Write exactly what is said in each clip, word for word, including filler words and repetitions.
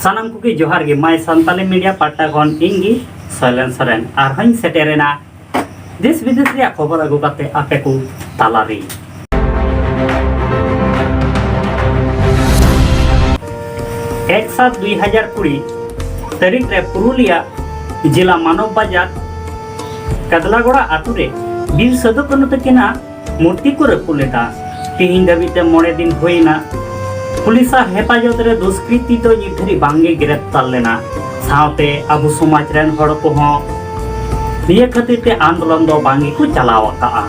ᱥᱟᱱᱟᱢ ᱠᱚᱜᱮ ᱡᱚᱦᱟᱨ ᱜᱮ᱾ My Santali Media ᱯᱟᱦᱴᱟ ᱠᱷᱚᱱ ᱤᱧ ᱜᱮ ᱥᱚᱭᱞᱮᱱ ᱥᱚᱨᱮᱱ ᱟᱨᱦᱚᱸᱧ ᱥᱮᱴᱮᱨᱮᱱᱟ ᱫᱮᱥ ᱵᱤᱫᱮᱥ ᱨᱮᱭᱟᱜ ᱠᱷᱚᱵᱚᱨ ᱟᱹᱜᱩ ᱠᱟᱛᱮ ᱟᱯᱮ ᱠᱚ ᱛᱟᱞᱟᱨᱮ᱾ ᱮᱠ ᱥᱟᱛ ᱫᱩᱭ ᱦᱟᱡᱟᱨ ᱠᱩᱲᱤ ᱛᱟᱹᱨᱤᱠᱷ ᱨᱮ ᱯᱩᱨᱩᱞᱤᱭᱟ ᱡᱮᱞᱟ ᱢᱟᱱᱚᱵ ᱵᱟᱡᱟᱨ ᱠᱟᱫᱞᱟᱜᱚᱲᱟ ᱟᱛᱳ ᱨᱮ ᱵᱤᱨ ᱥᱟᱹᱫᱷᱩ ᱠᱟᱹᱱᱦᱩ ᱛᱟᱹᱠᱤᱱᱟᱜ ᱢᱩᱨᱛᱤ ᱠᱚ ᱨᱟᱹᱯᱩᱫ ᱞᱮᱫᱟ᱾ ᱛᱮᱦᱮᱧ ᱫᱷᱟᱹᱵᱤᱡ ᱛᱮ ᱢᱚᱬᱮ ᱫᱤᱱ ᱦᱩᱭᱮᱱᱟ᱾ ᱯᱩᱞᱤᱥᱟᱜ ᱦᱮᱯᱟᱡᱚᱛ ᱨᱮ ᱫᱩᱥᱠᱨᱤᱛᱤ ᱫᱚ ᱱᱤᱛ ᱫᱷᱟᱹᱨᱤᱡ ᱵᱟᱝᱜᱮ ᱜᱨᱮᱯᱛᱟᱨ ᱞᱮᱱᱟ᱾ ᱥᱟᱶᱛᱮ ᱟᱵᱚ ᱥᱚᱢᱟᱡᱽ ᱨᱮᱱ ᱦᱚᱲ ᱠᱚᱦᱚᱸ ᱱᱤᱭᱟᱹ ᱠᱷᱟᱹᱛᱤᱨ ᱛᱮ ᱟᱱᱫᱳᱞᱚᱱ ᱫᱚ ᱵᱟᱝ ᱜᱮᱠᱚ ᱪᱟᱞᱟᱣ ᱟᱠᱟᱜᱼᱟ᱾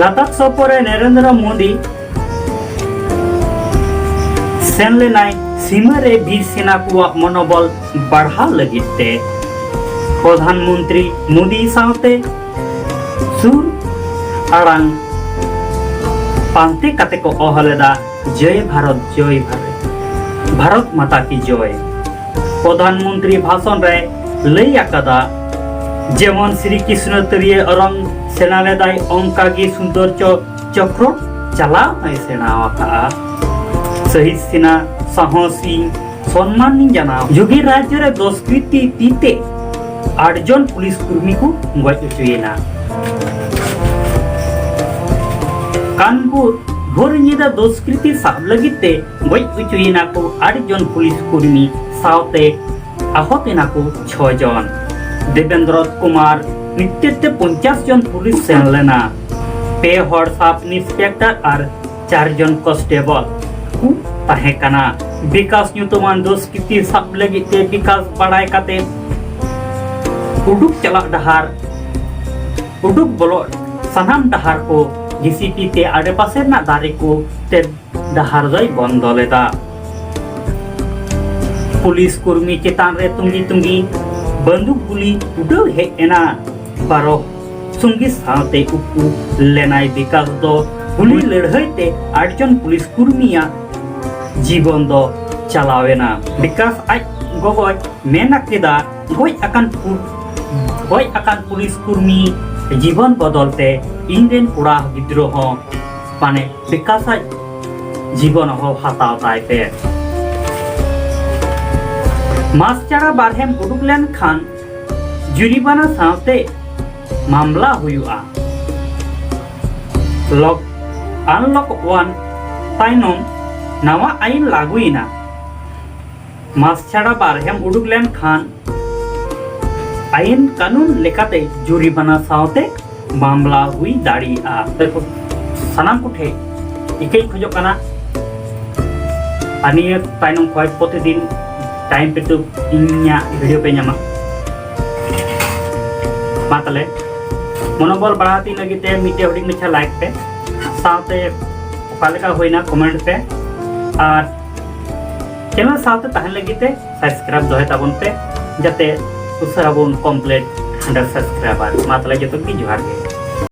ᱞᱟᱛᱟᱨ ᱥᱚᱯᱚᱨ ᱨᱮ ᱱᱚᱨᱮᱱᱫᱨᱚ ᱢᱳᱫᱤ ᱥᱮᱱ ᱞᱮᱱᱟᱭ ᱥᱤᱢᱟᱹ ᱨᱮ ᱵᱤᱨ ᱥᱮᱱᱟ ᱠᱚᱣᱟᱜ ᱢᱚᱱᱳᱵᱚᱞ ᱵᱟᱲᱦᱟᱣ ᱞᱟᱹᱜᱤᱫ ᱛᱮ᱾ ᱯᱨᱚᱫᱷᱟᱱ ᱢᱚᱱᱛᱨᱤ ᱢᱳᱫᱤ ᱥᱟᱶᱛᱮ ᱥᱩᱨ ᱟᱲᱟᱝ ᱯᱟᱱᱛᱮ ᱠᱟᱛᱮ ᱠᱚ ᱚᱦᱚ ᱞᱮᱫᱟ, "ᱡᱚᱭ ᱵᱷᱟᱨᱚᱛ, ᱡᱚᱭ ᱵᱷᱟᱨᱚᱛ, ᱵᱷᱟᱨᱚᱛ ᱢᱟᱛᱟ ᱠᱤ ᱡᱚᱭ᱾" ᱯᱨᱚᱫᱷᱟᱱ ᱢᱚᱱᱛᱨᱤ ᱵᱷᱟᱥᱚᱱ ᱨᱮ ᱞᱟᱹᱭ ᱟᱠᱟᱫᱟ, ᱡᱮᱢᱚᱱ ᱥᱨᱤ ᱠᱨᱤᱥᱱᱚ ᱛᱟᱹᱨᱤᱭᱟᱹ ᱚᱨᱚᱝ ᱥᱮᱬᱟ ᱞᱮᱫᱟᱭ, ᱚᱱᱠᱟ ᱜᱮ ᱥᱩᱱᱫᱚᱨ ᱪᱚ-, ᱪᱚᱠᱨᱚ ᱪᱟᱞᱟᱣ ᱦᱚᱸᱭ ᱥᱮᱬᱟ ᱟᱠᱟᱫᱼᱟ᱾ ᱥᱚᱦᱤᱫ ᱥᱮᱱᱟ ᱥᱟᱦᱚᱥᱤᱧ ᱥᱚᱱᱢᱟᱱᱤᱧ ᱡᱟᱱᱟᱣ᱾ ᱡᱳᱜᱤ ᱨᱟᱡᱽ ᱨᱮ ᱫᱩᱥᱠᱨᱤᱛᱤ ᱛᱤ ᱛᱮ ᱟᱴ ᱡᱚᱱ ᱯᱩᱞᱤᱥ ᱠᱚᱨᱢᱤ ᱠᱚ ᱜᱚᱡ ᱦᱚᱪᱚᱭᱮᱱᱟ᱾ ᱠᱟᱱᱯᱩᱨ, ᱵᱷᱳᱨ ᱧᱤᱫᱟᱹ ᱫᱩᱥᱠᱨᱤᱛᱤ ᱥᱟᱵ ᱞᱟᱹᱜᱤᱫ ᱛᱮ ᱜᱚᱡ ᱦᱚᱪᱚᱭᱮᱱᱟ ᱠᱚ ᱟᱴ ᱡᱚᱱ ᱯᱩᱞᱤᱥ ᱠᱚᱨᱢᱤ ᱥᱟᱶᱛᱮ ᱟᱦᱚᱛ ᱮᱱᱟ ᱠᱚ ᱪᱷᱚ ᱡᱚᱱ᱾ ᱫᱮᱵᱮᱱᱫᱨᱚ ᱠᱩᱢᱟᱨ ᱱᱮᱛᱨᱤᱛᱵ ᱛᱮ ᱯᱚᱧᱪᱟᱥ ᱡᱚᱱ ᱯᱩᱞᱤᱥ ᱥᱮᱱ ᱞᱮᱱᱟ᱾ ᱯᱮ ᱦᱚᱲ ᱥᱟᱵ ᱤᱱᱥᱯᱮᱠᱴᱚᱨ ᱟᱨ ᱪᱟᱨ ᱡᱚᱱ ᱠᱚᱱᱥᱴᱮᱵᱚᱞ ᱠᱚ ᱛᱟᱦᱮᱸ ᱠᱟᱱᱟ᱾ ᱵᱤᱠᱟᱥ ᱧᱩᱛᱩᱢᱟᱱ ᱫᱩᱥᱠᱨᱤᱛᱤ ᱥᱟᱵ ᱞᱟᱹᱜᱤᱫ ᱛᱮ ᱵᱤᱠᱟᱥ ᱵᱟᱲᱟᱭ ᱠᱟᱛᱮ ᱩᱰᱩᱠ ᱪᱟᱞᱟᱜ ᱰᱟᱦᱟᱨ, ᱩᱰᱩᱠ ᱵᱚᱞᱚᱜ ᱥᱟᱱᱟᱢ ᱰᱟᱦᱟᱨ ᱠᱚ ᱡᱮ ᱥᱤ ᱯᱤ ᱛᱮ ᱟᱰᱮᱯᱟᱥᱮ ᱨᱮᱱᱟᱜ ᱫᱟᱨᱮ ᱠᱚ ᱛᱮ ᱰᱟᱦᱟᱨ ᱫᱚᱭ ᱵᱚᱱᱫᱚ ᱞᱮᱫᱟ᱾ ᱯᱩᱞᱤᱥ ᱠᱚᱨᱢᱤ ᱪᱮᱛᱟᱱ ᱨᱮ ᱛᱩᱸᱜᱤ ᱛᱩᱸᱜᱤ ᱵᱟᱱᱫᱩᱠ ᱜᱩᱞᱤ ᱩᱰᱟᱹᱣ ᱦᱮᱡ ᱮᱱᱟ᱾ ᱵᱟᱨᱚ ᱥᱚᱝᱜᱤ ᱥᱟᱶᱛᱮ ᱩᱠᱩ ᱞᱮᱱᱟᱭ᱾ ᱵᱤᱠᱟᱥ ᱫᱚ ᱜᱩᱞᱤ ᱞᱟᱹᱲᱦᱟᱹᱭ ᱛᱮ ᱟᱴ ᱡᱚᱱ ᱯᱩᱞᱤᱥ ᱠᱚᱨᱢᱤᱭᱟᱜ ᱡᱤᱵᱚᱱ ᱫᱚ ᱪᱟᱞᱟᱣ ᱮᱱᱟ᱾ ᱵᱤᱠᱟᱥ ᱟᱡ ᱜᱚᱜᱚᱭ ᱢᱮᱱ ᱠᱮᱫᱟ, ᱜᱚᱡ ᱟᱠᱟᱱ ᱯᱩ-, ᱜᱚᱡ ᱟᱠᱟᱱ ᱯᱩᱞᱤᱥ ᱠᱚᱨᱢᱤ ᱡᱤᱵᱚᱱ ᱵᱚᱫᱚᱞ ᱛᱮ ᱤᱧ ᱨᱮᱱ ᱠᱚᱲᱟ ᱜᱤᱫᱽᱨᱟᱹ ᱦᱚᱸ, ᱢᱟᱱᱮ ᱵᱤᱠᱟᱥ ᱟᱡ ᱡᱤᱵᱚᱱ ᱦᱚᱸ ᱦᱟᱛᱟᱣ ᱛᱟᱭ ᱯᱮ᱾ ᱢᱟᱥ ᱪᱷᱟᱲᱟ ᱵᱟᱨᱦᱮᱢ ᱩᱰᱩᱠ ᱞᱮᱱᱠᱷᱟᱱ ᱡᱩᱨᱤᱢᱟᱱᱟ ᱥᱟᱶᱛᱮ ᱢᱟᱢᱞᱟ ᱦᱩᱭᱩᱜᱼᱟ᱾ ᱞᱚᱠ ᱟᱱᱞᱚᱠ ᱳᱣᱟᱱ ᱛᱟᱭᱱᱚᱢ ᱱᱟᱣᱟ ᱟᱭᱤᱱ ᱞᱟᱹᱜᱩᱭᱮᱱᱟ᱾ ᱢᱟᱥ ᱪᱷᱟᱲᱟ ᱵᱟᱨᱦᱮᱢ ᱩᱰᱩᱠ ᱞᱮᱱᱠᱷᱟᱱ ᱟᱭᱤᱱ ᱠᱟᱹᱱᱩᱱ ᱞᱮᱠᱟᱛᱮ ᱡᱩᱨᱤᱢᱟᱱᱟ ᱥᱟᱶᱛᱮ ᱢᱟᱢᱞᱟ ᱦᱩᱭ ᱫᱟᱲᱮᱭᱟᱜᱼᱟ᱾ ᱥᱟᱱᱟᱢ ᱠᱚᱴᱷᱮᱱ ᱤᱠᱟᱹᱧ ᱠᱷᱚᱡᱚᱜ ᱠᱟᱱᱟ, ᱟᱨ ᱱᱤᱭᱟᱹ ᱛᱟᱭᱱᱚᱢ ᱠᱷᱚᱱ ᱯᱨᱚᱛᱤᱫᱤᱱ ᱴᱟᱭᱤᱢ ᱯᱮ ᱛᱩ ᱤᱧᱟᱹᱜ ᱵᱷᱤᱰᱤᱭᱳ ᱯᱮ ᱧᱟᱢᱟ᱾ ᱢᱟ ᱛᱟᱦᱞᱮ ᱢᱚᱱᱳᱵᱚᱞ ᱵᱟᱲᱦᱟᱣ ᱛᱤᱧ ᱞᱟᱹᱜᱤᱫ ᱛᱮ ᱢᱤᱫᱴᱮᱡ ᱦᱩᱰᱤᱧ ᱢᱟᱪᱷᱟ ᱞᱟᱭᱤᱠ ᱯᱮ, ᱥᱟᱶᱛᱮ ᱚᱠᱟ ᱞᱮᱠᱟ ᱦᱩᱭᱱᱟ ᱠᱚᱢᱮᱱᱴ ᱯᱮ, ᱟᱨ ᱪᱮᱱᱮᱞ ᱥᱟᱶᱛᱮ ᱛᱟᱦᱮᱱ ᱞᱟᱹᱜᱤᱫ ᱛᱮ ᱥᱟᱵᱥᱠᱨᱟᱭᱤᱵ ᱫᱚᱦᱚᱭ ᱛᱟᱵᱚᱱ ᱯᱮ, ᱡᱟᱛᱮ ᱩᱥᱟᱹᱨᱟ ᱵᱚᱱ ᱠᱚᱢᱯᱞᱤᱴ ᱦᱟᱱᱰᱨᱮᱰ ᱥᱟᱵᱥᱠᱨᱟᱭᱵᱟᱨ᱾ ᱢᱟ ᱛᱟᱦᱞᱮ ᱡᱚᱛᱚ ᱜᱮ ᱡᱚᱦᱟᱨ ᱜᱮ᱾